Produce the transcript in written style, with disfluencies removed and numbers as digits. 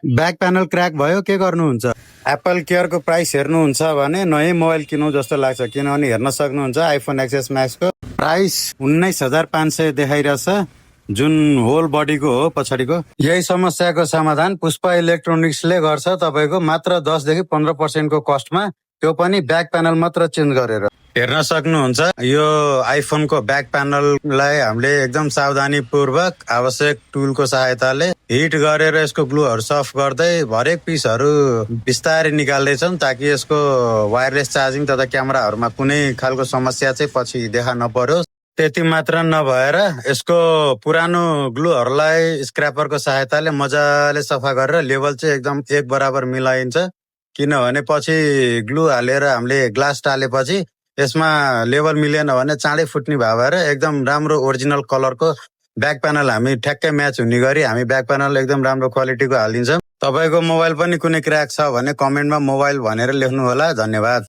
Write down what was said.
Back panel crack भयो के गर्नुहुन्छ? एप्पल केयरको प्राइस हेर्नुहुन्छ भने नयाँ मोबाइल किनौँ जस्तो लाग्छ, किनभने हेर्न सक्नुहुन्छ आइफोन एक्सएस म्याक्सको प्राइस 19,500 देखाइरहेछ, जुन होल बडीको हो पछाडिको। यही समस्याको समाधान पुष्पा इलेक्ट्रोनिक्सले गर्छ तपाईँको मात्र 10 देखि 15% को कस्टमा, त्यो पनि ब्याक प्यानल मात्र चेन्ज गरेर। हेर्न सक्नुहुन्छ यो आइफोनको ब्याक प्यानललाई हामीले एकदम सावधानीपूर्वक आवश्यक टुलको सहायताले हिट गरेर यसको ग्लुहरू सफ्ट गर्दै हरेक पिसहरू बिस्तारै निकाल्दैछौँ, ताकि यसको वायरलेस चार्जिङ तथा क्यामेराहरूमा कुनै खालको समस्या चाहिँ पछि देखा नपरोस्। त्यति मात्र नभएर यसको पुरानो ग्लुहरूलाई स्क्रैपरको सहायताले मजाले सफा गरेर लेभल चाहिँ एकदम एक बराबर मिलाइन्छ, किनभने पछि ग्लु हालेर हामीले ग्लास टालेपछि यसमा लेभल मिलेन भने चाँडै फुट्ने भएर एकदम राम्रो ओरिजिनल कलरको ब्याक प्यानल हामी ठ्याक्कै म्याच हुने गरी हामी ब्याक प्यानल एकदम राम्रो क्वालिटीको हालिदिन्छौँ। तपाईँको मोबाइल पनि कुनै क्र्याक छ भने कमेन्टमा मोबाइल भनेर लेख्नु होला। धन्यवाद।